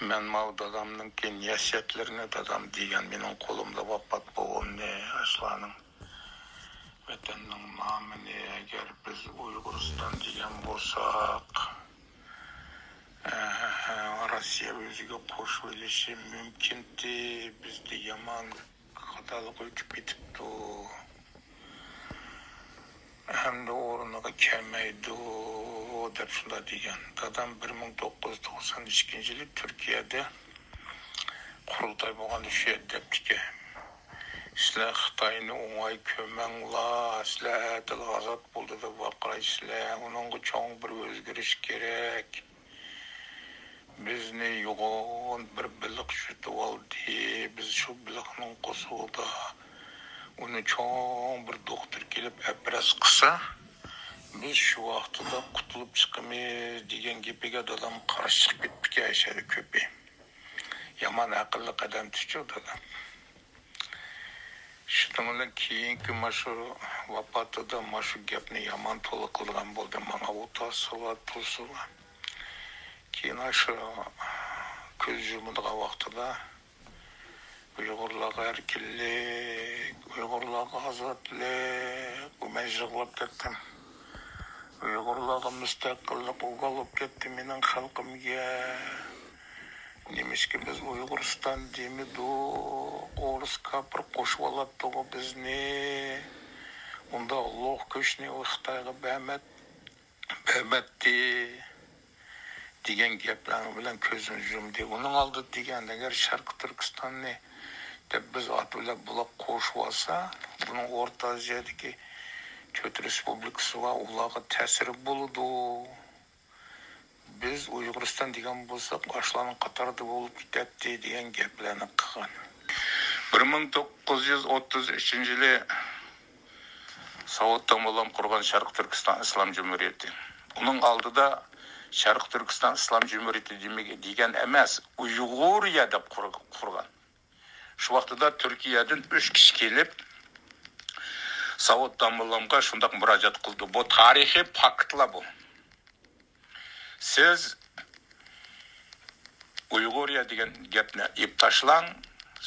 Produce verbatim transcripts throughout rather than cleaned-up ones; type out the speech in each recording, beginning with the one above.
مەن ماۋۇ دادامنىڭكى نەسىھەتلىرىنى، دادام دېگەن مېنىڭ قولۇمدا ۋاپات بوغۇمنى، ئاشۇلارنىڭ ۋەتەننىڭ نامىنى، ئەگەر بىز ئۇيغۇرىستان دېگەن بولساق، ئە، روسىيە ئۆزىگە قوشۇۋېلىشى مۇمكىنتى، بىزدە يامان خاتالىق ئۆتۈپ كېتىپتۇ. ئەمدى ئورنىغا كەلمەيدۇ، دەپ شۇنداق دېگەن. دادام بىر مىڭ توققۇز يۈز توقسان ئىككىنچى يىلى تۈركىيەدە قۇرۇلتاي بولغاندا شۇ يەردە دەپتىكەن. سىلەر خىتاينى ئوڭاي كۆرمەڭلار، سىلەر ئەتىلا ئازاد بولدى دەپ ۋارقىرايسىلەر. ئۇنىڭغا چوڭ بىر ئۆزگىرىش كېرەك. بىزنى يوغان بىر بېلىق يۇتۇۋالدى. بىز شۇ بېلىقنىڭ قورسىقىدا ئۇنى چوڭ بىر دوختۇر كېلىپ ئەپرەس قىلسا، بىز شۇ ۋاقتىدا قۇتۇلۇپ چىقىمىز دېگەن گېپىگە دادام قارشى چىقىپ كېتىپتىكەن، ئەشەدە كۆپى. يامان ئەقىللىق ئادەمتىچۇ دادام. شۇنىڭ بىلەن كېيىنكى ماشۇ ۋاپاتىدا ماشۇ گەپنى يامان تولا قىلىدىغان بولدى. ماڭا ئوتاسىلا، تۇرسىلا. كېيىن ئاشۇ كۆز يۇمىدىغان ۋاقتىدا ئۇيغۇرلارغا ئەركىنلىك، ئۇيغۇرلارغا ئازادلىق، مەن يىغلاپ كەتتىم. ئۇيغۇرلارغا مۇستەقىللىق ئوگال بولۇپ كەتتى مېنىڭ خەلقىمگە. نېمىشقا بىز ئۇيغۇرىستان دېمىدۇق؟ ئورۇس كاپىر قوشۇۋالاتتىغۇ بىزنى. ئۇنداق لوق كۈچنى ئۇ خىتايغا بەرمەت-، بەرمەتتى، دېگەن گەپلەر بىلەن كۆزىنى يۇمدى. ئۇنىڭ ئالدىدا دېگەن، ئەگەر شەرقىي تۈركىستاننى دەپ بىز ئات بىلەن بۇلاق قوشۇۋالسا، بۇنىڭ ئورتا ئازىيادىكى تۆت رېسپۇبلىكىسى بار، ئۇلارغا تەسىرى بولىدۇ. بىز ئۇيغۇرىستان دېگەن بولساق، ئاشۇلارنىڭ قاتارىدا بولۇپ كېتەتتى، دېگەن گەپلەرنى قىلغان. بىر مىڭ توققۇز يۈز ئوتتۇز ئۈچىنچى يىلى ساۋۇت داموللام قۇرغان شەرقىي تۈركىستان ئىسلام جۇمھۇرىيىتى. ئۇنىڭ ئالدىدا شەرقىي تۈركىستان ئىسلام جۇمھۇرىيىتى دېمىگە-، دېگەن ئەمەس، ئۇيغۇرىيە دەپ قۇر-، قۇرغان. شۇ ۋاقتىدا تۈركىيەدىن ئۈچ كىشى كېلىپ، ساۋۇت داموللامغا شۇنداق مۇراجىئەت قىلدى. بۇ تارىخىي پاكىتلار بۇ. سىز ئۇيغۇرىيە دېگەن گەپنى ئېلىپ تاشلاڭ،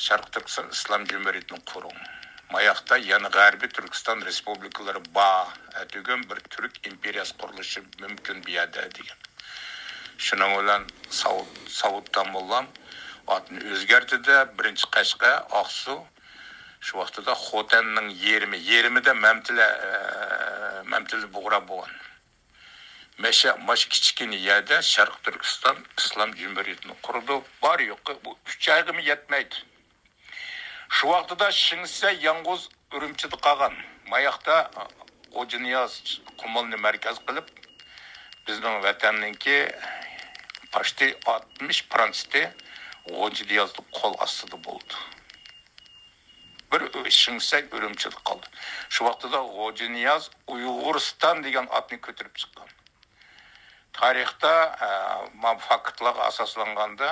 شەرقىي تۈركىستان ئىسلام جۇمھۇرىيىتىنى قۇرۇڭ. ماياقتا يەنە غەربىي تۈركىستان رېسپۇبلىكىلىرى بار. ئەتىگۈن بىر تۈرك ئىمپېرىيەسى قۇرۇلۇشى مۇمكىن بۇ يەردە دېگەن. شۇنىڭ بىلەن ساۋۇت، ساۋۇت داموللام ئاتنى ئۆزگەردى-دە، بىرىنچى قەشقەر، ئاقسۇ، شۇ ۋاقتىدا خوتەننىڭ يېرىمى، يېرىمىدە مەمتىلى، ئە، مەمتىلى بۇغرا بولغان. مەشە، ماش كىچىككىنە يەردە شەرقىي تۈركىستان ئىسلام جۇمھۇرىيىتىنى قۇرىدۇ. بار يوقى بۇ ئۈچ ئايغىمۇ يەتمەيدۇ. شۇ ۋاقتىدا شېڭسەي يالغۇز ئۈرۈمچىدە قالغان. ماياقتا غوجىنىياز قۇمۇلنى مەركەز قىلىپ، بىزنىڭ ۋەتەننىڭكى پاشتى ئاتمىش پىرانسىتى غوجىنىيازنىڭ قول ئاستىدا بولدى. بىر شېڭسەي ئۈرۈمچىدە قالدى. شۇ ۋاقتىدا غوجىنىياز ئۇيغۇرىستان دېگەن ئاتنى كۆتۈرۈپ چىققان. تارىختا، ئە، ما فاكىتلارغا ئاساسلانغاندا،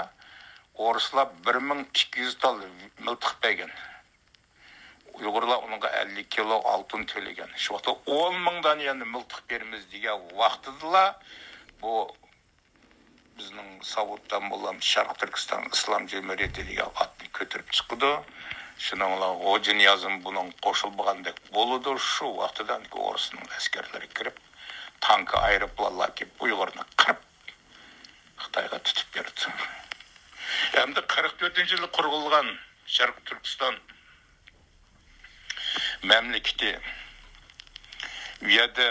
ئورۇسلار بىر مىڭ ئىككى يۈز تال مىلتىق بەرگەن. ئۇيغۇرلار ئۇنىڭغا ئەللىك كىلو ئالتۇن تۆلىگەن. شۇ ۋاقىتتا ئون مىڭ دانە يەنە مىلتىق بېرىمىز دېگەن ۋاقتىدىلا، بۇ بىزنىڭ ساۋۇت داموللام شەرقىي تۈركىستان ئىسلام جۇمھۇرىيىتى دېگەن ئاتنى كۆتۈرۈپ چىقىدۇ. شۇنىڭ بىلەن غوجىنىيازمۇ بۇنىڭغا قوشۇلمىغاندەك بولىدۇ. شۇ ۋاقتىدا ئورۇسنىڭ ئەسكەرلىرى كىرىپ، تانكا، ئايروپىلانلار كېلىپ، ئۇيغۇرنى قىرىپ، خىتايغا تۇتۇپ بېرىدۇ. ئەمدى قىرىق تۆتىنچى يىلى قۇرۇلغان شەرقىي تۈركىستان مەملىكىتى. ئۇ يەردە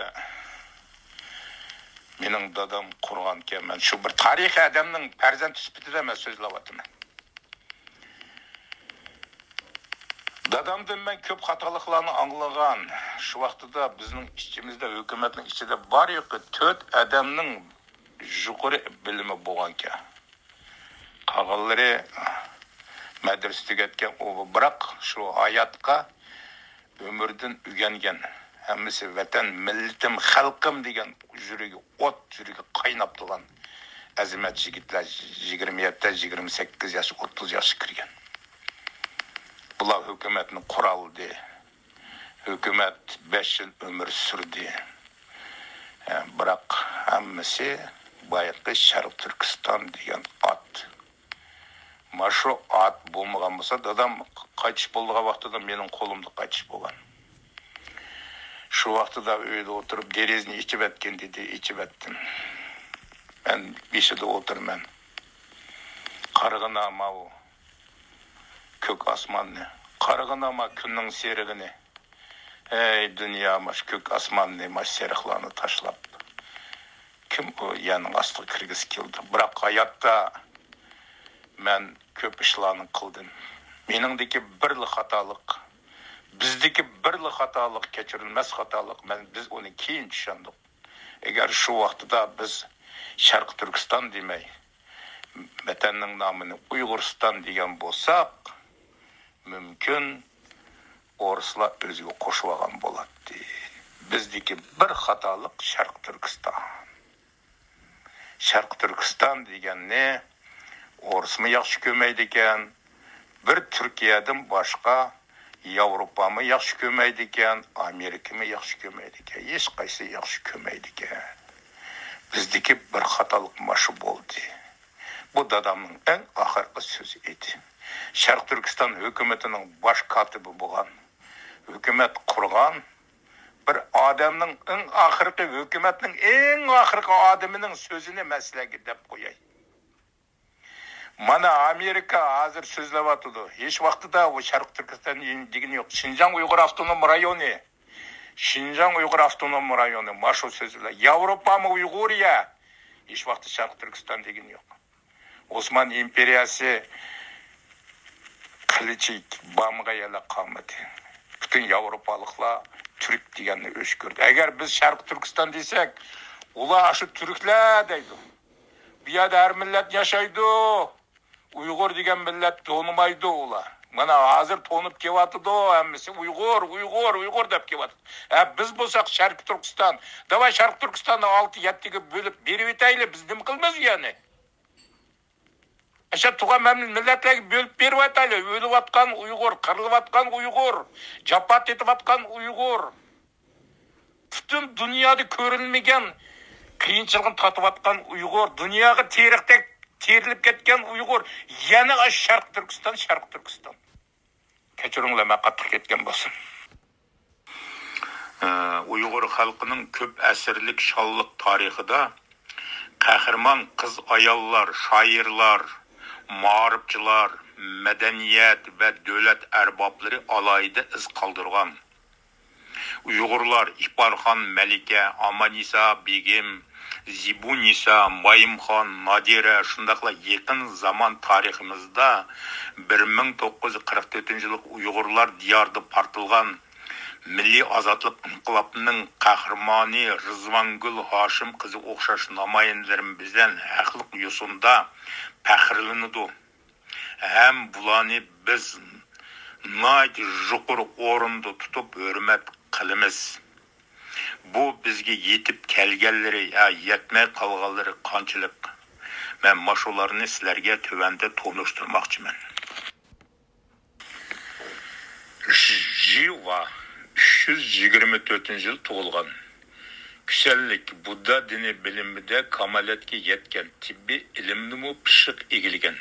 مېنىڭ دادام قۇرغانكەن. مەن شۇ بىر تارىخىي ئادەمنىڭ پەرزەنتى سۈپىتىدە مەن سۆزلەۋاتىمەن. دادامدىن مەن كۆپ خاتالىقلارنى ئاڭلىغان. شۇ ۋاقتىدا بىزنىڭ ئىچىمىزدە، ھۆكۈمەتنىڭ ئىچىدە بار يوقى تۆت ئادەمنىڭ يۇقىرى بىلىمى بولغانكەن. قالغانلىرى مەدرىسە تۈگەتكەن، ئۇ بىراق شۇ ھاياتقا ئۆمرىدىن ئۆگەنگەن، ھەممىسى ۋەتەن، مىللىتىم، خەلقىم دېگەن يۈرىكى ئوت، يۈرىكى قايناپ تۇرغان ئەزىمەت يىگىتلەر يىگىرمە يەتتە، يىگىرمە سەككىز ياش، ئوتتۇز ياشقا كىرگەن. بۇلار ھۆكۈمەتنى قۇرالىدى. ھۆكۈمەت بەش يىل ئۆمۈر سۈردى. ئە، بىراق ھەممىسى بايىقى شەرقىي تۈركىستان دېگەن ئات. مانا شۇ ئات بولمىغان بولسا، دادام قايتىش بولىدىغان ۋاقتىدا مېنىڭ قولۇمدا قايتىش بولغان. شۇ ۋاقتىدا ئۆيدە ئولتۇرۇپ، دېرىزىنى ئېچىۋەتكىن دېدى، ئېچىۋەتتىم. مەن بېشىدا ئولتۇرىمەن. قارىغىنا ماۋۇ كۆك ئاسماننى، قارىغىنا ما كۈننىڭ سېرىغىنى. ھەي دۇنيا، ماش كۆك ئاسماننى، ماش سېرىقلارنى تاشلاپ، كىم ئۇ يەرنىڭ ئاستىغا كىرگۈسى كېلىدۇ؟ بىراق ھاياتتا مەن كۆپ ئىشلارنى قىلدىم. مېنىڭدىكى بىرلا خاتالىق، بىزدىكى بىرلا خاتالىق، كەچۈرۈلمەس خاتالىق، مەن، بىز ئۇنى كېيىن چۈشەندۇق. ئەگەر شۇ ۋاقتىدا بىز شەرقىي تۈركىستان دېمەي، ۋەتەننىڭ نامىنى ئۇيغۇرىستان دېگەن بولساق، مۇمكىن، ئورۇسلار ئۆزىگە قوشۇۋالغان بولاتتى. بىزدىكى بىر خاتالىق شەرقىي تۈركىستان. شەرقىي تۈركىستان دېگەننى ئورۇسمۇ ياخشى كۆرمەيدىكەن، بىر تۈركىيەدىن باشقا ياۋروپامۇ ياخشى كۆرمەيدىكەن، ئامېرىكىمۇ ياخشى كۆرمەيدىكەن، ھېچقايسى ياخشى كۆرمەيدىكەن. بىزدىكى بىر خاتالىق ماشۇ بولدى. بۇ دادامنىڭ ئەڭ ئاخىرقى سۆزى ئىدى. شەرقىي تۈركىستان ھۆكۈمىتىنىڭ باش كاتىپى بولغان، ھۆكۈمەت قۇرغان بىر ئادەمنىڭ، ئەڭ ئاخىرقى، ھۆكۈمەتنىڭ ئەڭ ئاخىرقى ئادىمىنىڭ سۆزىنى مەن سىلەرگە دەپ قوياي. مانا ئامېرىكا ھازىر سۆزلەۋاتىدۇ. ھېچ ۋاقتىدا ئۇ شەرقىي تۈركىستان دېگىنى يوق. شىنجاڭ ئۇيغۇر ئاپتونوم رايونى، شىنجاڭ ئۇيغۇر ئاپتونوم رايونى، ماشۇ سۆز بىلەن. ياۋروپامۇ ئۇيغۇرىيە. ھېچ ۋاقىتتا شەرقىي تۈركىستان دېگىنى يوق. ئوسمان ئىمپېرىيەسى قىلىچى بارمىغان يەرلەر قالمىدى. پۈتۈن ياۋروپالىقلار تۈرك دېگەننى ئۆچ كۆردى. ئەگەر بىز شەرقىي تۈركىستان دېسەك، ئۇلار ئاشۇ تۈركلەر دەيدۇ. بۇ يەردە ھەر مىللەت ياشايدۇ. ئۇيغۇر دېگەن مىللەت تونۇمايدۇ ئۇلار. مانا ھازىر تونۇپ كېلىۋاتىدۇ ھەممىسى، ئۇيغۇر، ئۇيغۇر، ئۇيغۇر دەپ كېلىۋاتىدۇ. ھە، بىز بولساق شەرقىي تۈركىستان. داۋاي، شەرقىي تۈركىستاننى ئالتە، يەتتىگە بۆلۈپ بېرىۋېتەيلى، بىز نېمە قىلىمىز يەنى؟ ئاشۇ تۇغان مەم-، مىللەتلەرگە بۆلۈپ بېرىۋاتايلى. ئۆلۈۋاتقان ئۇيغۇر، قىرىلىۋاتقان ئۇيغۇر، جاپا تېتىۋاتقان ئۇيغۇر. پۈتۈن دۇنيادا كۆرۈلمىگەن قىيىنچىلىقنى تارتىۋاتقان ئۇيغۇر، دۇنياغا تېرىقتەك تېرىلىپ كەتكەن ئۇيغۇر، يەنە ئاشۇ شەرقىي تۈركىستان، شەرقىي تۈركىستان. كەچۈرۈڭلار، مەن قاتتىق كەتكەن بولسام. ئۇيغۇر خەلقىنىڭ كۆپ ئەسىرلىك شانلىق تارىخىدا قەھرىمان قىز-ئاياللار، شائىرلار، مائارىپچىلار، مەدەنىيەت ۋە دۆلەت ئەربابلىرى ئالاھىدە ئىز قالدۇرغان. ئۇيغۇرلار ئىپارخان مەلىكە، ئامانىسا بېگىم، زىبۇنىسا، مايىمخان، نادىرە، شۇنداقلا يېقىن زامان تارىخىمىزدا بىر مىڭ توققۇز يۈز قىرىق تۆتىنچى يىللىق ئۇيغۇرلار دىيارىدا پارتلىغان مىللىي ئازادلىق ئىنقىلابىنىڭ قەھرىمانى رىزۋانگۈل ھاشىم قىزى ئوخشاش نامايەندىلىرىمىز بىلەن ھەقلىق يوسۇندا پەخىرلىنىدۇ. ھەم بۇلارنى بىز ناھايىتى يۇقىرى ئورۇندا تۇتۇپ ھۆرمەت قىلىمىز. بۇ بىزگە يېتىپ كەلگەنلىرى يا يەتمەي قالغانلىرى قانچىلىك؟ مەن ماشۇلارنى سىلەرگە تۆۋەندە تونۇشتۇرماقچىمەن. ژىۋا، ئۈچ يۈز يىگىرمە تۆتىنچى يىل تۇغۇلغان. كۈسەنلىك، بۇددا دىنى بىلىمىدە كامالەتكە يەتكەن، تېببىي ئىلىمنىمۇ پىششىق ئىگىلىگەن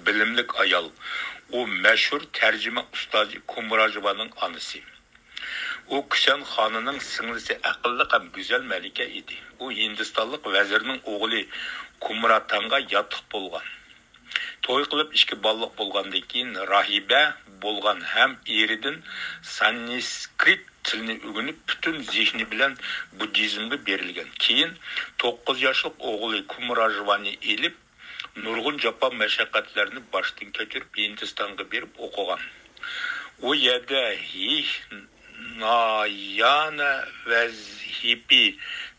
بىلىملىك ئايال. ئۇ مەشھۇر تەرجىمە ئۇستازى كۇمراژىۋانىڭ ئانىسى. ئۇ كۈسەن خانىنىڭ سىڭلىسى، ئەقىللىق ھەم گۈزەل مەلىكە ئىدى. ئۇ ھىندىستانلىق ۋەزىرنىڭ ئوغلى كۇمراتانغا ياتلىق بولغان. توي قىلىپ ئىككى بالىلىق بولغاندىن كېيىن، راھىبە بولغان ھەم ئېرىدىن سانسكرىت تىلىنى ئۆگىنىپ، پۈتۈن زېھنى بىلەن بۇددىزمغا بېرىلگەن. كېيىن توققۇز ياشلىق ئوغلى كۇمراژىۋانى ئېلىپ، نۇرغۇن جاپا مەشەققەتلەرنى باشتىن كەچۈرۈپ، ھىندىستانغا بېرىپ ئوقۇغان. ئۇ يەردە ھىنايانا ۋەزىپى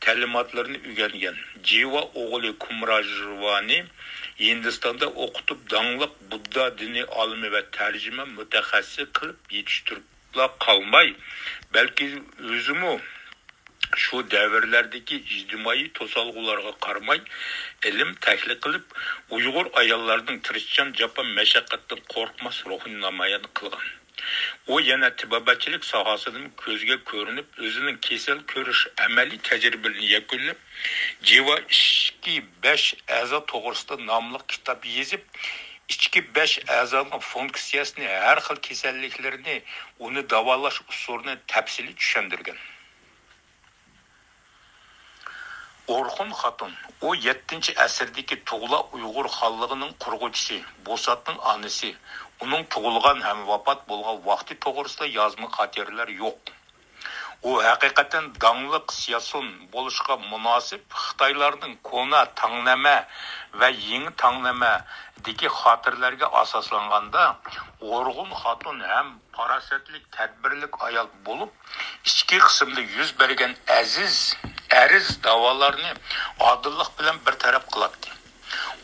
تەلىماتلىرىنى ئۆگەنگەن. جىۋا ئوغلى كۇمراژىۋانى ھىندىستاندا ئوقۇتۇپ، داڭلىق بۇددا دىنى ئالىمى ۋە تەرجىمە مۇتەخەسسىسى قىلىپ يېتىشتۈرۈپلا قالماي، بەلكى ئۆزىمۇ شۇ دەۋرلەردىكى ئىجتىمائىي توسالغۇلارغا قارىماي، ئىلىم تەھلىل قىلىپ، ئۇيغۇر ئاياللارنىڭ تىرىشچان جاپا مەشەققەتتىن قورقماس روھىنى نامايان قىلغان. ئۇ يەنە تېبابەتچىلىك ساھەسىدىمۇ كۆزگە كۆرۈنۈپ، ئۆزىنىڭ كېسەل كۆرۈش ئەمەلىي تەجرىبىلىرىنى يەكۈنلەپ، جىۋا ئىككى بەش ئەزا توغرىسىدا ناملىق كىتاب يېزىپ، ئىچكى بەش ئەزانىڭ فۇنكسىيەسىنى، ھەر خىل كېسەللىكلىرىنى، ئۇنى داۋالاش ئۇسۇلىنى تەپسىلىي چۈشەندۈرگەن. ئورخۇن خاتۇن، ئۇ يەتتىنچى ئەسىردىكى تۇغلا ئۇيغۇر خانلىقىنىڭ قۇرغۇچىسى، بوساتنىڭ ئانىسى، ئۇنىڭ تۇغۇلغان ھەم ۋاپات بولغان ۋاقتى توغرىسىدا يازما خاتىرىلەر يوق. ئۇ ھەقىقەتەن داڭلىق سىياسىيون بولۇشقا مۇناسىپ خىتايلارنىڭ كونا تاڭنامە ۋە يېڭى تاڭنامەدىكى خاتىرىلەرگە ئاساسلانغاندا، ئورخۇن خاتۇن ھەم پاراسەتلىك، تەدبىرلىك ئايال بولۇپ، ئىچكى قىسىمدا يۈز بەرگەن ئەزىز، ئەرز داۋالارنى ئادىللىق بىلەن بىر تەرەپ قىلاتتى.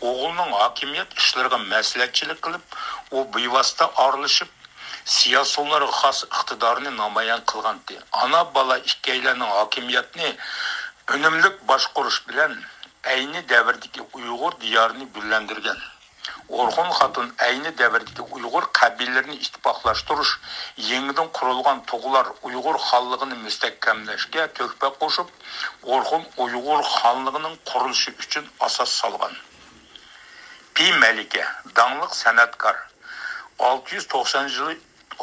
ئوغلىنىڭ ھاكىمىيەت ئىشلىرىغا مەسلىھەتچىلىك قىلىپ، ئۇ بىۋاسىتە ئارىلىشىپ، سىياسىيونلارغا خاس ئىقتىدارىنى نامايان قىلغانتى. ئانا-بالا ئىككىيلەننىڭ ھاكىمىيەتنى ئۈنۈملۈك باشقۇرۇش بىلەن ئەينى دەۋردىكى ئۇيغۇر دىيارىنى گۈللەندۈرگەن. ئورخۇن خاتۇن ئەينى دەۋردىكى ئۇيغۇر قەبىلىلىرىنى ئىتتىپاقلاشتۇرۇش، يېڭىدىن قۇرۇلغان تۇغلار ئۇيغۇر خانلىقىنى مۇستەھكەملەشكە تۆھپە قوشۇپ، ئورخۇن ئۇيغۇر خانلىقىنىڭ قۇرۇلۇشى ئۈچۈن ئاساس سالغان. پى مەلىكە، داڭلىق سەنئەتكار، ئالتە يۈز توقسان يىلى،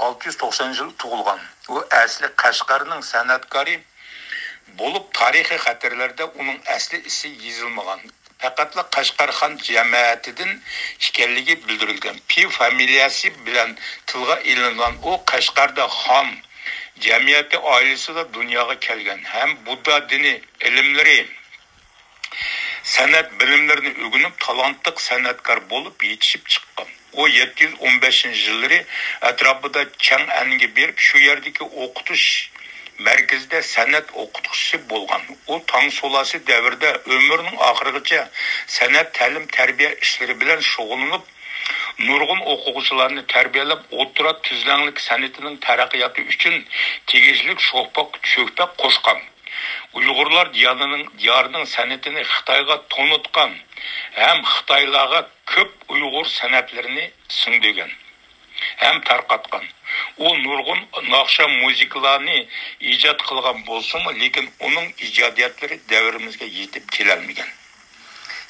ئالتە يۈز توقسان يىلى تۇغۇلغان. ئۇ ئەسلى قەشقەرنىڭ سەنئەتكارى بولۇپ، تارىخىي خەتىرىلەردە ئۇنىڭ ئەسلى ئىسمى يېزىلمىغان. پەقەتلا قەشقەر خان جەمەتىدىن ئىكەنلىكى بىلدۈرۈلگەن. پى فامىلىيەسى بىلەن تىلغا ئېلىنغان ئۇ قەشقەردە خان جەمەتى ئائىلىسىدە دۇنياغا كەلگەن ھەم بۇددا دىنى ئىلىملىرى، سەنئەت بىلىملىرىنى ئۆگىنىپ، تالانتلىق سەنئەتكار بولۇپ يېتىشىپ چىققان. ئۇ يەتتە يۈز ئون بەشىنچى يىللىرى ئەتراپىدا چياڭئەنگە بېرىپ، شۇ يەردىكى ئوقۇتۇش مەركىزىدە سەنئەت ئوقۇتقۇچىسى بولغان. ئۇ تاڭ سۇلالىسى دەۋرىدە ئۆمرىنىڭ ئاخىرىغىچە سەنئەت تەلىم-تەربىيە ئىشلىرى بىلەن شۇغۇللىنىپ، نۇرغۇن ئوقۇغۇچىلارنى تەربىيەلەپ، ئوتتۇرا تۈزلەڭلىك سەنئىتىنىڭ تەرەققىياتى ئۈچۈن تېگىشلىك شوپا-، شۆھپە قوشقان. ئۇيغۇرلار دىيارىنىڭ، دىيارىنىڭ سەنئىتىنى خىتايغا تونۇتقان ھەم خىتايلارغا كۆپ ئۇيغۇر سەنئەتلىرىنى سىڭدۈرگەن ھەم تارقاتقان. ئۇ نۇرغۇن ناخشا، مۇزىكىلارنى ئىجاد قىلغان بولسىمۇ، لېكىن ئۇنىڭ ئىجادىيەتلىرى دەۋرىمىزگە يېتىپ كېلەلمىگەن.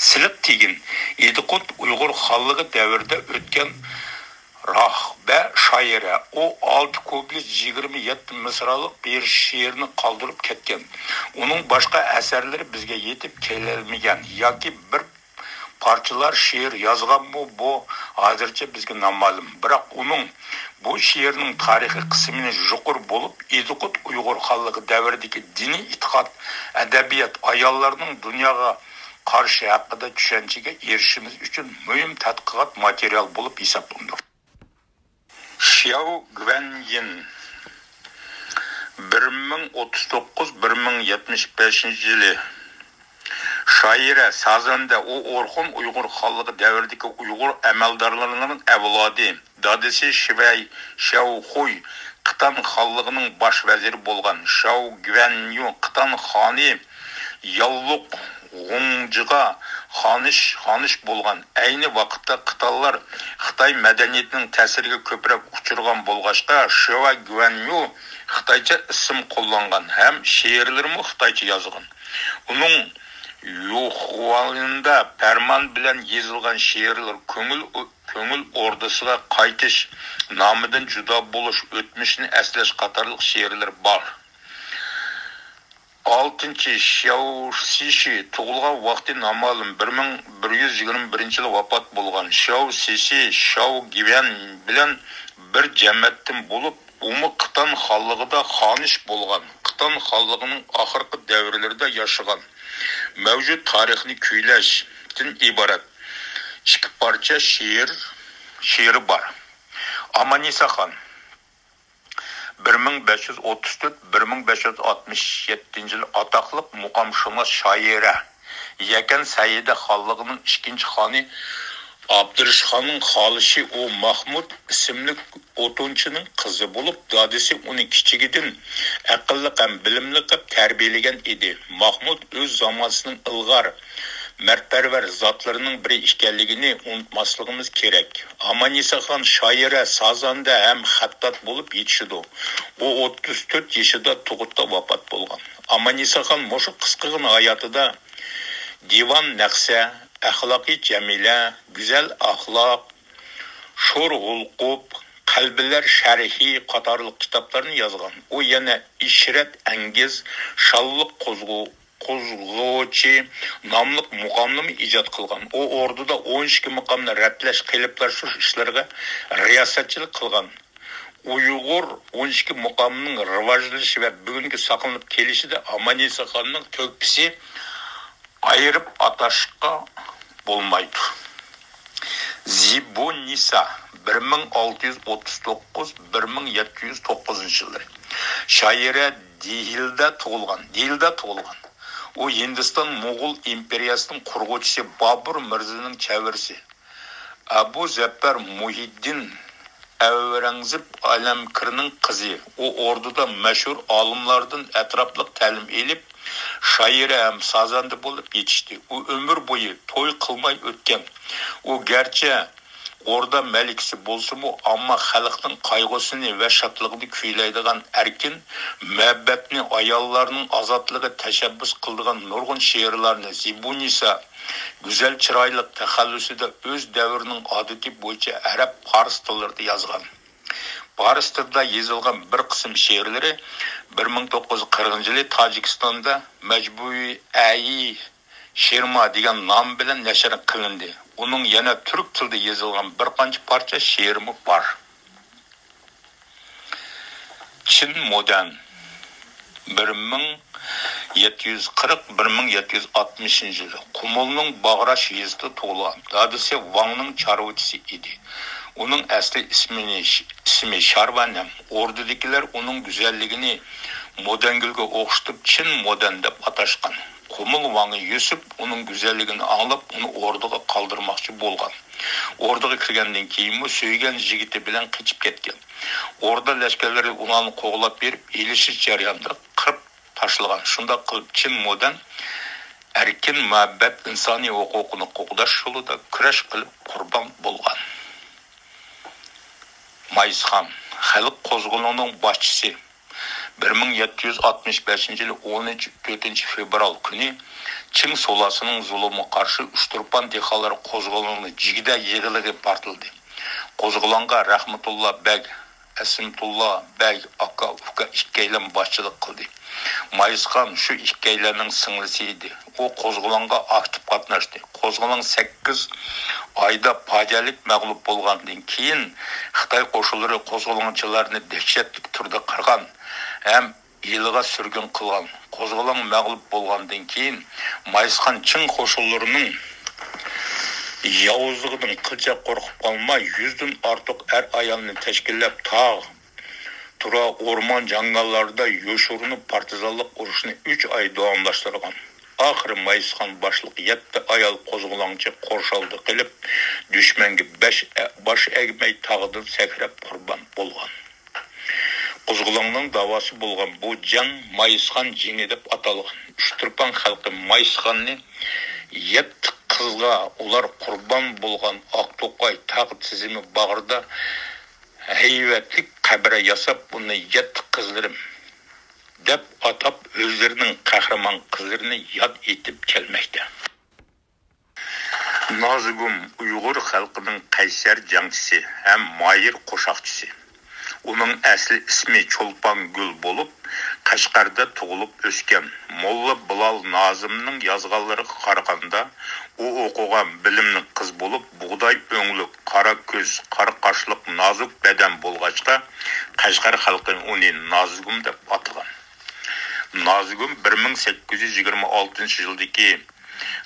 سىلىق تېگىن، ئىدىقۇت ئۇيغۇر خانلىقى دەۋرىدە ئۆتكەن راھىبە شائىرە. ئۇ ئالتە كۇپلېت، يىگىرمە يەتتە مىسرالىق بىر شېئىرنى قالدۇرۇپ كەتكەن. ئۇنىڭ باشقا ئەسەرلىرى بىزگە يېتىپ كېلەلمىگەن ياكى بىر پارچىلار شېئىر يازغانمۇ، بۇ ھازىرچە بىزگە نامەلۇم. بىراق ئۇنىڭ بۇ شېئىرنىڭ تارىخىي قىسمىنى يۇقىرى بولۇپ، ئىدىقۇت ئۇيغۇر خانلىقى دەۋرىدىكى دىنىي ئېتىقاد، ئەدەبىيات، ئاياللارنىڭ دۇنياغا قارىشى ھەققىدە چۈشەنچىگە ئېرىشىشىمىز ئۈچۈن مۇھىم تەتقىقات ماتېرىيالى بولۇپ ھېسابلىنىدۇ. شياۋ گۈەنيىن، بىر مىڭ ئوتتۇز توققۇز، بىر مىڭ يەتمىش بەشىنچى يىلى. شائىرە، سازەندە، ئۇ ئورخۇن ئۇيغۇر خانلىقى دەۋرىدىكى ئۇيغۇر ئەمەلدارلىرىنىڭ ئەۋلادى. دادىسى شىۋەي شياۋخۇي، قىتان خانلىقىنىڭ باش ۋەزىرى بولغان. شياۋ گۈەنيۇ قىتان خانى ياۋلۇق غۇڭجىغا خانىش، خانىش بولغان. ئەينى ۋاقىتتا قىتانلار خىتاي مەدەنىيىتىنىڭ تەسىرىگە كۆپرەك ئۇچرىغان بولغاچقا، شياۋ گۈەنيۇ خىتايچە ئىسىم قوللانغان ھەم شېئىرلىرىمۇ خىتايچە يازغان. ئۇنىڭ يۇخۇۋالىندا پەرمان بىلەن يېزىلغان شېئىرلار كۆڭۈل، كۆڭۈل ئوردىسىغا قايتىش، نامىدىن جۇدا بولۇش، ئۆتمۈشنى ئەسلەش قاتارلىق شېئىرلىرى بار. ئالتىنچى، شياۋ سىشى، تۇغۇلغان ۋاقتى نامەلۇم، بىر مىڭ بىر يۈز يىگىرمە بىرىنچى يىلى ۋاپات بولغان. شياۋ سىشى شياۋ گىۋەن بىلەن بىر جەمەتتىن بولۇپ، ئۇمۇ قىتان خانلىقىدا خانىش بولغان. قىتان خانلىقىنىڭ ئاخىرقى دەۋرلىرىدە ياشىغان. مەۋجۇت تارىخنى كۈيلەشتىن ئىبارەت ئىككى پارچە شېئىر، شېئىرى بار. ئامانىسا خان، بىر مىڭ بەش يۈز ئوتتۇز تۆت، بىر مىڭ بەش يۈز ئاتمىش يەتتىنچى يىل، ئاتاقلىق مۇقامشۇناس شائىرە. يەكەن سەئىدە خانلىقىنىڭ ئىككىنچى خانى ئابدۇرىشخاننىڭ خالىشى ئۇ ماخمۇت ئىسىملىك ئوتۇنچىنىڭ قىزى بولۇپ، دادىسى ئۇنى كىچىكىدىن ئەقىللىق ھەم بىلىملىك قىلىپ تەربىيەلىگەن ئىدى. ماخمۇت ئۆز زامانىسىنىڭ ئىلغار، مەردپەرۋەر زاتلىرىنىڭ بىرى ئىكەنلىكىنى ئۇنتۇماسلىقىمىز كېرەك. ئامانىسا خان شائىرە، سازەندە ھەم خەتتات بولۇپ يېتىشىدۇ. ئۇ ئوتتۇز تۆت يېشىدا تۇغۇتتا ۋاپات بولغان. ئامانىسا خان مۇشۇ قىسقىغىنە ھاياتىدا دىۋان نەقسە، ئەخلاقى جەمىلە، گۈزەل ئەخلاق، شور ھولقۇپ، قەلبىلەر شەرھى قاتارلىق كىتابلارنى يازغان. ئۇ يەنە ئىشرەت ئەنگىز، شاللىق قوزغۇ-، قوزغىغۇچى ناملىق مۇقامنىمۇ ئىجاد قىلغان. ئۇ ئوردىدا ئون ئىككى مۇقامنى رەتلەش، قېلىپلاشتۇرۇش ئىشلىرىغا رىياسەتچىلىك قىلغان. ئۇيغۇر ئون ئىككى مۇقامىنىڭ راۋاجلىنىشى ۋە بۈگۈنگە ساقلىنىپ كېلىشىدە ئامانىسا خاننىڭ تۆھپىسى ئايرىپ ئاتاشقا بولمايدۇ. زىبۇننىسا، بىر مىڭ ئالتە يۈز ئوتتۇز توققۇز، بىر مىڭ يەتتە يۈز توققۇزىنچى يىللىرى. شائىرە دېھلىدا تۇغۇلغان، دېھلىدا تۇغۇلغان. ئۇ ھىندىستان موغۇل ئىمپېرىيەسىنىڭ قۇرغۇچىسى بابۇر مىرزىنىڭ چەۋرىسى. ئەبۇ زەپەر مۇھىددىن ئەۋرەڭزىب ئالەمكىرنىڭ قىزى. ئۇ ئوردىدا مەشھۇر ئالىملاردىن ئەتراپلىق تەلىم ئېلىپ، شائىرە ھەم سازەندە بولۇپ يېتىشتى. ئۇ ئۆمۈر بويى توي قىلماي ئۆتكەن. ئۇ گەرچە ئوردا مەلىكىسى بولسىمۇ، ئامما خەلقنىڭ قايغۇسىنى ۋە شادلىقىنى كۈيلەيدىغان ئەركىن مۇھەببەتنى، ئاياللارنىڭ ئازادلىقى تەشەببۇس قىلىدىغان نۇرغۇن شېئىرلارنى زىبۇنىسا گۈزەل چىرايلىق تەخەللۇسىدا ئۆز دەۋرىنىڭ ئادىتى بويىچە ئەرەب، پارس تىللىرىدا يازغان. پارس تىلىدا يېزىلغان بىر قىسىم شېئىرلىرى بىر مىڭ توققۇز يۈز قىرىقىنچى يىلى تاجىكىستاندا مەجمۇئى ئەيى شىرما دېگەن نام بىلەن نەشر قىلىندى. ئۇنىڭ يەنە تۈرك تىلىدا يېزىلغان بىر قانچە پارچە شېئىرىمۇ بار. چىن مودەن، بىر مىڭ يەتتە يۈز قىرىق، بىر مىڭ يەتتە يۈز ئاتمىشىنچى يىلى قۇمۇلنىڭ باغراش يېزىسىدا تۇغۇلغان. دادىسى ۋاڭنىڭ چارۋىچىسى ئىدى. ئۇنىڭ ئەسلى ئىسمىنى، ئىسمى شارۋەنەم. ئوردىدىكىلەر ئۇنىڭ گۈزەللىكىنى مودەنگۈلگە ئوخشىتىپ، چىن مودەن دەپ ئاتاشقان. قۇمۇل ۋاڭى يۈسۈپ ئۇنىڭ گۈزەللىكىنى ئاڭلاپ، ئۇنى ئوردىغا قالدۇرماقچى بولغان. ئوردىغا كىرگەندىن كېيىنمۇ سۆيگەن يىگىتى بىلەن قېچىپ كەتكەن. ئوردا لەشكەرلىرى ئۇلارنى قوغلاپ بېرىپ، ئېلىشىش جەريانىدا قىرىپ تاشلىغان. شۇنداق قىلىپ، چىن مودەن ئەركىن مۇھەببەت، ئىنسانىي ھوقۇقىنى قوغداش يولىدا كۈرەش قىلىپ قۇربان بولغان. مايسخان، خەلق قوزغىلىڭىنىڭ باشچىسى. بىر مىڭ يەتتە يۈز ئاتمىش بەشىنچى يىلى ئون تۆتىنچى فېۋرال كۈنى چىڭ سۇلاسىنىڭ زۇلۇمىغا قارشى ئۇچتۇرپان دېھقانلار قوزغىلىڭىنى جىگدە يىغىلىغا پارتلىدى. قوزغىلاڭغا رەھمىتۇللا بەگ، ئەسىمتۇللا بەگ ئاكا-ئۇكا ئىككىيلەن باشچىلىق قىلدى. مايسخان شۇ ئىككىيلەننىڭ سىڭلىسى ئىدى. ئۇ قوزغىلاڭغا ئاكتىپ قاتناشتى. قوزغىلاڭ سەككىز ئايدا پاجىئەلىك مەغلۇپ بولغاندىن كېيىن، خىتاي قوشۇنلىرى قوزغىلاڭچىلارنى دەھشەتلىك تۈردە قىرغان ھەم ئىلىغا سۈرگۈن قىلغان. قوزغىلاڭ مەغلۇپ بولغاندىن كېيىن، مايسخان چىڭ قوشۇنلىرىنىڭ ياۋۇزلۇقىدىن قىلچە قورقۇپ قالماي، يۈزدىن ئارتۇق ئەر-ئايالنى تەشكىللەپ، تاغ، تۇرا، ئورمان جاڭگاللاردا يوشۇرۇنۇپ پارتىزانلىق ئۇرۇشىنى ئۈچ ئاي داۋاملاشتۇرغان. ئاخىرى مايسخان باشلىق يەتتە ئايال قوزغىلاڭچى قورشاۋدا قېلىپ، دۈشمەنگە بەش، باش ئەگمەي تاغدىن سەكرەپ قۇربان بولغان. قوزغىلاڭنىڭ داۋاسى بولغان بۇ جەڭ مايسخان جېڭى دەپ ئاتالغان. ئۇچتۇرپان خەلقى مايسخاننى يەتتە قىزغا، ئۇلار قۇربان بولغان ئاقتوقاي تاغ تىزىمى باغرىدا ھەيۋەتلىك قەبرە ياساپ، ئۇنى يەتتە قىزلىرىم دەپ ئاتاپ، ئۆزلىرىنىڭ قەھرىمان قىزلىرىنى ياد ئېتىپ كەلمەكتە. نازۇگۇم ئۇيغۇر خەلقىنىڭ قەيسەر جەڭچىسى ھەم ماھىر قوشاقچىسى. ئۇنىڭ ئەسلى ئىسمى چولپانگۈل بولۇپ، قەشقەردە تۇغۇلۇپ ئۆسكەن. موللا بىلال نازىمنىڭ يازغانلىرىغا قارىغاندا، ئۇ ئوقۇغان بىلىملىك قىز بولۇپ، بۇغداي ئۆڭلۈك، قارا كۆز، قارا قاشلىق، نازۇك بەدەن بولغاچقا، قەشقەر خەلقى ئۇنى نازىگۈم دەپ ئاتىغان. نازىگۈم بىر مىڭ سەككىز يۈز يىگىرمە ئالتىنچى يىلدىكى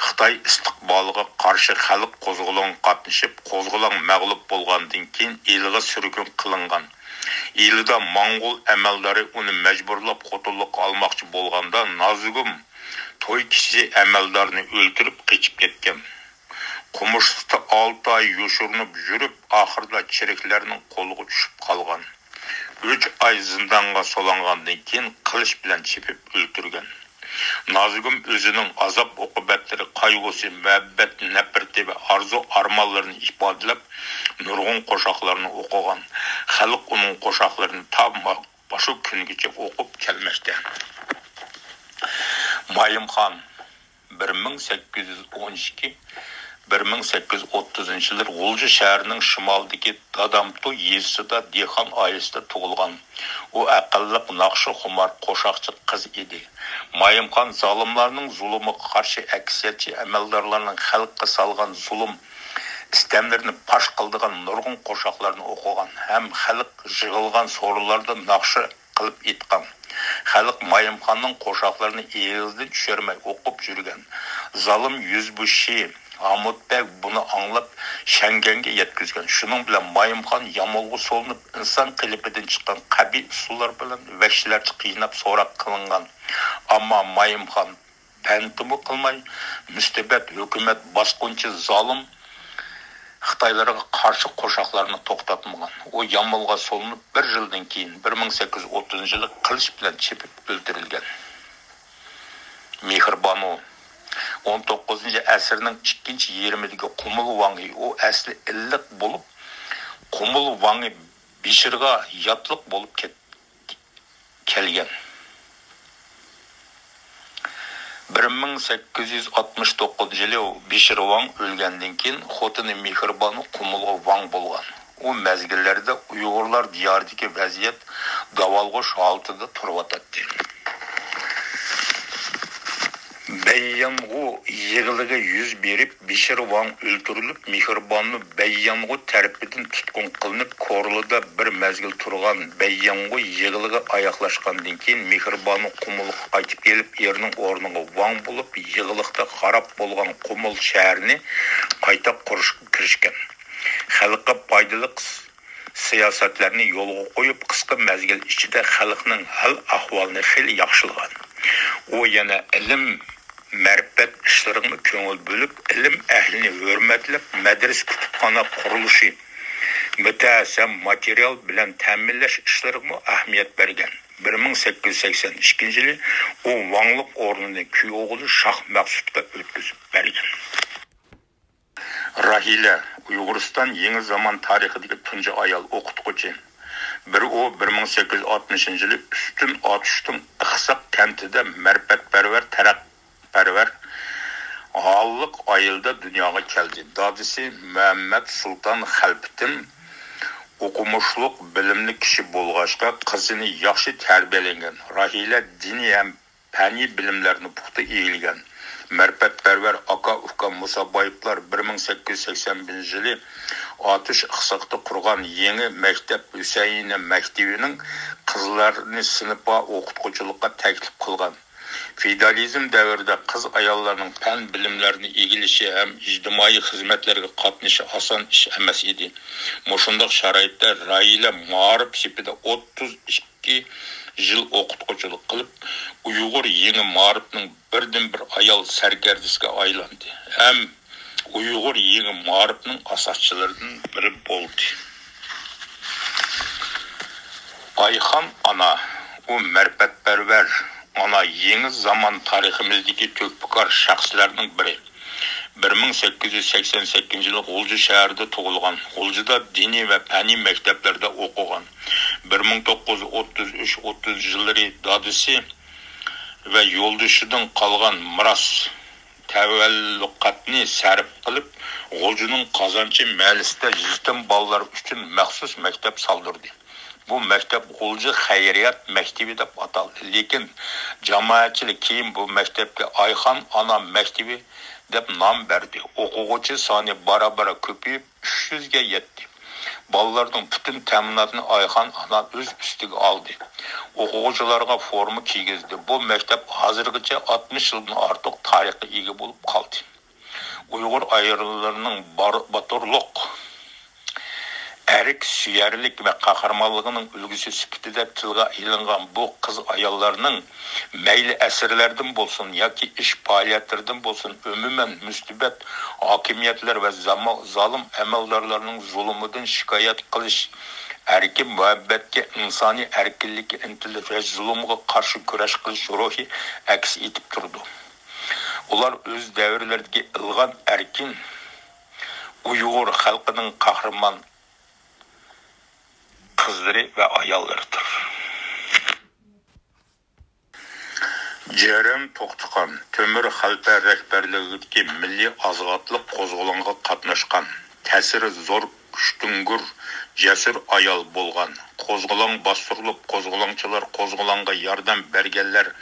خىتاي ئىستىقبالىغا قارشى خەلق قوزغىلىڭىغا قاتنىشىپ، قوزغىلاڭ مەغلۇپ بولغاندىن كېيىن، ئىلىغا سۈرگۈن قىلىنغان. ئىلىدا موڭغۇل ئەمەلدارى ئۇنى مەجبۇرلاپ خوتۇنلۇققا ئالماقچى بولغاندا، نازىگۈم توي كېچىسى ئەمەلدارنى ئۆلتۈرۈپ قېچىپ كەتكەن. قومۇشلۇقتا ئالتە ئاي يوشۇرۇنۇپ يۈرۈپ، ئاخىرىدا چېرىكلەرنىڭ قولىغا چۈشۈپ قالغان. ئۈچ ئاي زىندانغا سولانغاندىن كېيىن، قىلىچ بىلەن چېپىپ ئۆلتۈرگەن. نازىگۈم ئۆزىنىڭ ئازاب-ئوقۇبەتلىرى، قايغۇسى، مۇھەببەت نەپرىتى ۋە ئارزۇ-ئارمانلىرىنى ئىپادىلەپ، نۇرغۇن قوشاقلارنى ئوقۇغان. خەلق ئۇنىڭ قوشاقلىرىنى تا ما-، ماشۇ كۈنگىچە ئوقۇپ كەلمەكتە. مايىمخان، بىر مىڭ سەككىز يۈز ئون ئىككى، بىر مىڭ سەككىز يۈز ئوتتۇزىنچى يىلى غۇلجا شەھىرىنىڭ شىمالىدىكى دادامتۇ يېزىسىدا دېھقان ئائىلىسىدە تۇغۇلغان. ئۇ ئەقىللىق، ناخشا خۇمار، قوشاقچى قىز ئىدى. مايىمخان زالىملارنىڭ زۇلۇمىغا قارشى ئەكسىيەتچى ئەمەلدارلارنىڭ خەلققە سالغان زۇلۇم، ئىستەملىرىنى پاش قىلىدىغان نۇرغۇن قوشاقلارنى ئوقۇغان ھەم خەلق يىغىلغان سورۇنلاردا ناخشا قىلىپ ئېيتقان. خەلق مايىمخاننىڭ قوشاقلىرىنى ئېغىزدىن چۈشۈرمەي ئوقۇپ يۈرگەن. زالىم يۈزبۇشى ھامۇت بەگ بۇنى ئاڭلاپ، شەڭگەنگە يەتكۈزگەن. شۇنىڭ بىلەن مايىمخان يامۇلغا سولىنىپ، ئىنسان قېلىپىدىن چىققان قەبىھ ئۇسۇللار بىلەن ۋەھشىيلەرچە قىيناپ سوراق قىلىنغان. ئەمما مايىمخان بەنتىمۇ قىلماي، مۇستەبىت ھۆكۈمەت باسقۇنچى زالىم خىتايلارغا قارشى قوشاقلارنى توختاتمىغان. ئۇ يامۇلغا سولىنىپ، بىر يىلدىن كېيىن، بىر مىڭ سەككىز يۈز ئوتتۇزىنچى يىلى قىلىچ بىلەن چېپىپ ئۆلتۈرۈلگەن. مېھرىبانۇ ئون توققۇزىنچى ئەسىرنىڭ ئىككىنچى يېرىمىدىكى قۇمۇل ۋاڭى، ئۇ ئەسلى ئىللىق بولۇپ، قۇمۇل ۋاڭى بېشىرغا ياتلىق بولۇپ كەت-، كەلگەن. بىر مىڭ سەككىز يۈز ئاتمىش توققۇزىنچى يىلى بېشىر ۋاڭ ئۆلگەندىن كېيىن، خوتۇنى مېھرىبانۇ قۇمۇلغا ۋاڭ بولغان. ئۇ مەزگىللەردە ئۇيغۇرلار دىيارىدىكى ۋەزىيەت داۋالغۇش ھالىتىدە تۇرۇۋاتاتتى. بەييەنغۇ يىغلىقى يۈز بېرىپ، بېشىر ۋاڭ ئۆلتۈرۈلۈپ، مېھرىبانۇ بەييەنغۇ تەرىپىدىن تۇتقۇن قىلىنىپ، كورلىدا بىر مەزگىل تۇرغان. بەييەنغۇ يىغلىقى ئاياغلاشقاندىن كېيىن، مېھرىبانۇ قۇمۇلغا قايتىپ كېلىپ، ئېرىنىڭ ئورنىغا ۋاڭ بولۇپ، يىغلىقتا خاراب بولغان قۇمۇل شەھىرىنى قايتا قۇرۇشقا كىرىشكەن. خەلققە پايدىلىق سىياسەتلەرنى يولغا قويۇپ، قىسقا مەزگىل ئىچىدە خەلقنىڭ ھال-ئەھۋالىنى خېلى ياخشىلىغان. ئۇ يەنە ئىلىم، مەرىپەت ئىشلىرىغىمۇ كۆڭۈل بۆلۈپ، ئىلىم ئەھلىنى ھۆرمەتلەپ، مەدرىسە، كۇتۇپخانا قۇرۇلۇشى، مۇتەئەسسەم ماتېرىيال بىلەن تەمىنلەش ئىشلىرىغىمۇ ئەھمىيەت بەرگەن. بىر مىڭ سەككىز يۈز سەكسەن ئىككىنچى يىلى ئۇ ۋاڭلىق ئورنىنى كۈيئوغلى شاھ مەخسۇتقا ئۆتكۈزۈپ بەرگەن. راھىلە، ئۇيغۇرىستان يېڭى زامان تارىخىدىكى تۇنجى ئايال ئوقۇتقۇچى. بىر ئۇ بىر مىڭ سەككىز يۈز ئاتمىشىنچى يىلى ئۈستۈن ئاتۇشتىڭ ئىقساق كەنتىدە مەرىپەتپەرۋەر، تەرەققىيپەرۋەر ھاللىق ئائىلىدە دۇنياغا كەلدى. دادىسى مۇھەممەد سۇلتان خەلپىتىن ئوقۇمۇشلۇق، بىلىملىك كىشى بولغاچقا، قىزىنى ياخشى تەربىيەلىگەن. راھىلە دىنىي ھەم پەننىي بىلىملەرنى پۇختا ئىگىلىگەن. مەرىپەتپەرۋەر ئاكا-ئۇكا مۇسابايېۋلار بىر مىڭ سەككىز يۈز سەكسەن بىرىنچى يىلى ئاتۇش ئىقساقتا قۇرغان يېڭى مەكتەپ ھۈسەيىنە مەكتىۋىنىڭ قىزلارنى سىنىپا ئوقۇتقۇچىلىققا تەكلىپ قىلغان. فېئودالىزم دەۋرىدە قىز-ئاياللارنىڭ پەن بىلىملەرنى ئىگىلىشى ھەم ئىجتىمائىي خىزمەتلەرگە قاتنىشىشى ئاسان ئىش ئەمەس ئىدى. مۇشۇنداق شارائىتتا راھىلە مائارىپ سېپىدە ئوتتۇز ئىككى يىل ئوقۇتقۇچىلىق قىلىپ، ئۇيغۇر يېڭى مائارىپنىڭ بىردىنبىر ئايال سەركەردىسىگە ئايلاندى ھەم ئۇيغۇر يېڭى مائارىپنىڭ ئاساسچىلىرىدىن بىرى بولدى. ئايخان ئانا، ئۇ مەرىپەتپەرۋەر ئانا، يېڭى زامان تارىخىمىزدىكى تۆھپىكار شەخسلەرنىڭ بىرى. بىر مىڭ سەككىز يۈز سەكسەن سەككىزىنچى يىلى غۇلجا شەھىرىدە تۇغۇلغان. غۇلجىدا دىنىي ۋە پەننىي مەكتەپلەردە ئوقۇغان. بىر مىڭ توققۇز يۈز ئوتتۇز ئۈچ ئوتتۇز يىللىرى دادىسى ۋە يولدىشىدىن قالغان مىراس، تەۋەللۇقاتنى سەرپ قىلىپ، غۇلجىنىڭ قازانچى مەھەللىسىدە يېتىم بالىلار ئۈچۈن مەخسۇس مەكتەپ سالدۇردى. بۇ مەكتەپ غۇلجا خەيرىيەت مەكتىۋى دەپ ئاتالدى، لېكىن جامائەتچىلىك كېيىن بۇ مەكتەپكە ئايخان ئانا مەكتىۋى دەپ نام بەردى. ئوقۇغۇچى سانى بارا-بارا كۆپىيىپ، ئۈچ يۈزگە يەتتى. بالىلارنىڭ پۈتۈن تەمىناتىنى ئايخان ئانا ئۆز ئۈستىگە ئالدى. ئوقۇغۇچىلارغا فورما كىيگۈزدى. بۇ مەكتەپ ھازىرغىچە ئاتمىش يىلدىن ئارتۇق تارىخقا ئىگە بولۇپ قالدى. ئۇيغۇر ئاياللىرىنىڭ بار-، باتۇرلۇق، ئەرك سۆيەرلىك ۋە قەھرىمانلىقىنىڭ ئۈلگىسى سۈپىتىدە تىلغا ئېلىنغان بۇ قىز-ئاياللارنىڭ مەيلى ئەسەرلەردىن بولسۇن ياكى ئىش پائالىيەتلىرىدىن بولسۇن، ئومۇمەن مۇستەبىت ھاكىمىيەتلەر ۋە زاما-، زالىم ئەمەلدارلارنىڭ زۇلۇمىدىن شىكايەت قىلىش، ئەركىن مۇھەببەتكە، ئىنسانىي ئەركىنلىككە ئىنتىلىش ۋە زۇلۇمغا قارشى كۈرەش قىلىش روھى ئەكس ئېتىپ تۇرىدۇ. ئۇلار ئۆز دەۋرلىرىدىكى ئىلغار ئەركىن ئۇيغۇر خەلقىنىڭ قەھرىمان قىزلىرى ۋە ئاياللىرىدۇر. جەرەن توختىخان تۆمۈر خەلپە رەھبەرلىكىدىكى مىللىي ئازادلىق قوزغىلىڭىغا قاتناشقان، تەسىرى زور، كۈچتۈڭگۈر، جەسۇر ئايال بولغان. قوزغىلاڭ باستۇرۇلۇپ، قوزغىلاڭچىلار قوزغىلاڭغا ياردەم بەرگەنلەر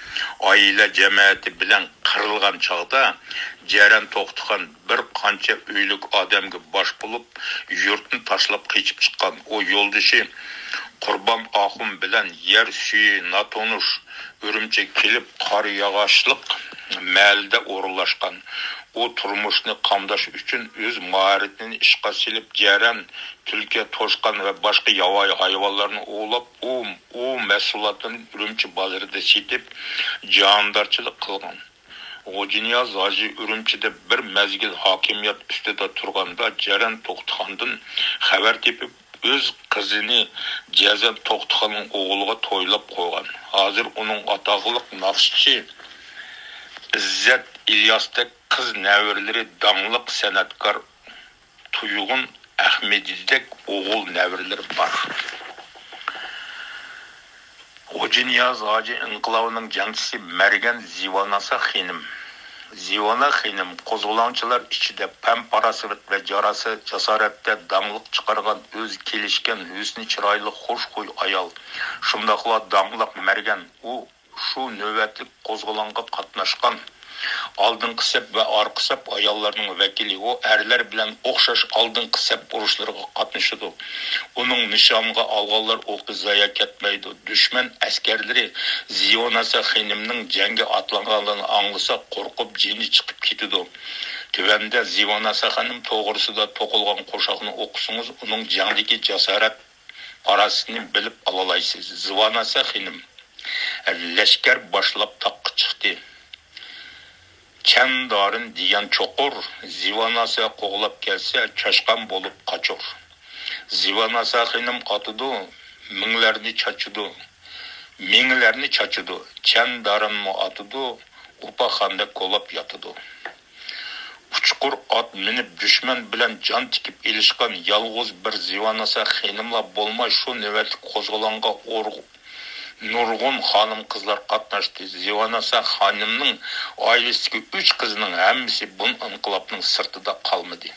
ئائىلە جەمەتى بىلەن قىرىلغان چاغدا، جەرەن توختىخان بىر قانچە ئۆيلۈك ئادەمگە باش بولۇپ، يۇرتنى تاشلاپ قېچىپ چىققان. ئۇ يولدىشى قۇربان ئاخۇن بىلەن يەر سۈيى ناتونۇش ئۈرۈمچىگە كېلىپ، قارا ياغاچلىق مەھەللىدە ئورۇنلاشقان. ئۇ تۇرمۇشنى قامداش ئۈچۈن ئۆز ماھارىتىنى ئىشقا سېلىپ، جەرەن، تۈلكە، توشقان ۋە باشقا ياۋايى ھايۋانلارنى ئوۋلاپ، ئۇ، ئۇ مەھسۇلاتىنى ئۈرۈمچى بازىرىدا سېتىپ، جاندارچىلىق قىلغان. غوجىنىياز ھاجى ئۈرۈمچىدە بىر مەزگىل ھاكىمىيەت ئۈستىدە تۇرغاندا، جەرەن توختىخاندىن خەۋەر تېپىپ، ئۆز قىزىنى جەرەن توختىخاننىڭ ئوغلىغا تويلاپ قويغان. ھازىر ئۇنىڭ ئاتاقلىق ناخشىچى ئىززەت ئىلياستەك قىز نەۋرىلىرى، داڭلىق سەنئەتكار تۇيغۇن ئەخمىدىدەك ئوغۇل نەۋرىلىرى بار. غوجىنىياز ھاجى ئىنقىلابىنىڭ جەڭچىسى مەرگەن زىۋاناسا خېنىم. زىۋانا خېنىم قوزغىلاڭچىلار ئىچىدە پەم-پاراسەت ۋە جاراسە-، جاسارەتتە داڭلىق چىقارغان، ئۆزى كېلىشكەن، ھۆسنى چىرايلىق، خۇش خۇي ئايال. شۇنداقلا داڭلىق مەرگەن، ئۇ شۇ نۆۋەتلىك قوزغىلاڭغا قاتناشقان ئالدىنقى سەپ ۋە ئارقا سەپ ئاياللارنىڭ ۋەكىلى. ئۇ ئەرلەر بىلەن ئوخشاش ئالدىنقى سەپ ئۇرۇشلىرىغا قاتنىشىدۇ. ئۇنىڭ نىشانغا ئالغانلار ئوقى زايا كەتمەيدۇ. دۈشمەن ئەسكەرلىرى زىۋاناسا خېنىمنىڭ جەڭگە ئاتلانغانلىقىنى ئاڭلىسا، قورقۇپ جېنى چىقىپ كېتىدۇ. تۆۋەندە زىۋاناسا خېنىم توغرىسىدا توقۇلغان قوشاقنى ئوقۇسىڭىز، ئۇنىڭ جەڭدىكى جاسارەت پاراسىتىنى بىلىپ ئالالايسىز. زىۋاناسا خېنىم لەشكەر باشلاپ تاغقا چىقتى. چەندارىن دېگەن چوقۇر، زىۋاناسا قوغلاپ كەلسە، چاشقان بولۇپ قاچۇر. زىۋاناسا خېنىم ئاتىدۇ، مىڭلەرنى چاچىدۇ، مېڭىلەرنى چاچىدۇ. چەندارىنمۇ ئاتىدۇ، ئۇپا خاندەك كولاپ ياتىدۇ. ئۇچقۇر ئات مىنىپ دۈشمەن بىلەن جان تىكىپ ئېلىشقان يالغۇز بىر زىۋاناسا خېنىملا بولماي، شۇ نۆۋەتلىك قوزغىلاڭغا ئۇر-، نۇرغۇن خانىم-قىزلار قاتناشتى. زىۋاناسا خېنىمنىڭ ئائىلىسىدىكى ئۈچ قىزنىڭ ھەممىسى بۇ ئىنقىلابنىڭ سىرتىدا قالمىدى.